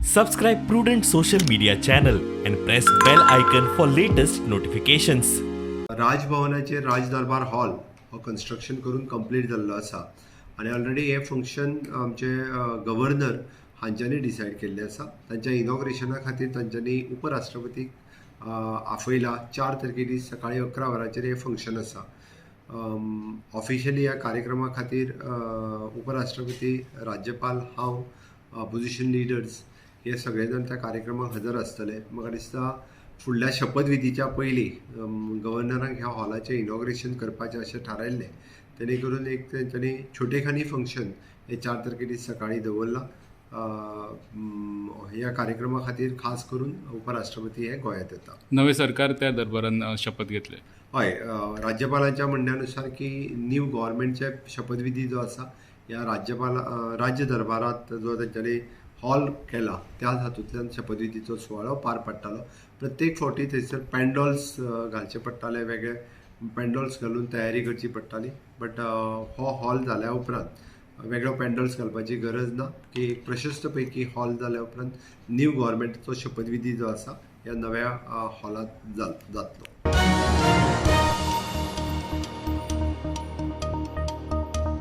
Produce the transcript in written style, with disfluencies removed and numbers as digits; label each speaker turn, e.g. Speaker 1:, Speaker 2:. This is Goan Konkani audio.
Speaker 1: Subscribe Prudent social media channel and press bell icon for latest notifications.
Speaker 2: राजभवनाचेर Rajdarbar hall हो कन्स्ट्रक्शन करून कंप्लीट जाल्लो आसा आनी ऑलरेडी हें फंक्शन आमचे गव्हर्नर हांच्यांनी डिसायड केल्लें आसा. तांच्या इनॉग्रेशना खातीर तांच्यांनी उपराष्ट्रपतीक आफयला. 4 तारखे दीस सकाळी 11 वरांचेर हें फंक्शन आसा. ऑफिशियली ह्या कार्यक्रमा खातीर उपराष्ट्रपती, राज्यपाल, हांव, अपोजिशन लिडर्स हे सगळे जाण त्या कार्यक्रमाक हजर आसतले. म्हाका दिसता फुडल्या शपथविधीच्या पयलीं गव्हर्नरांक ह्या हॉलाचें इनॉग्रेशन करपाचें अशें थारायल्लें. तेणे करून एक तेंच्यांनी छोटेखानी फंक्शन हे 4 तारखे दीस सकाळी दवरलां. ह्या कार्यक्रमा खातीर खास करून उपराष्ट्रपती हे गोंयांत येता.
Speaker 3: नवें सरकार त्या दरबारान शपथ घेतले.
Speaker 2: हय, राज्यपालाच्या म्हणण्यानुसार की न्यू गव्हर्मेंटचे शपथविधी जो आसा ह्या राज्यपाल राज्य दरबारात जो तेंच्यांनी हॉल केला, त्याच हातूंतल्यान शपथविधीचो सुवाळो पार पडटालो. प्रत्येक फावटी थंयसर पॅन्डॉल्स घालचे पडटाले, वेगळे पॅन्डॉल्स घालून तयारी करची पडटाली. बट हो हॉल जाल्या उपरांत वेगळो पॅन्डॉल्स घालपाची गरज ना की एक प्रशस्त पैकी हॉल जाल्या उपरांत न्यू गव्हर्मेंटचो शपथविधी जो आसा ह्या नव्या हॉलांत जातलो.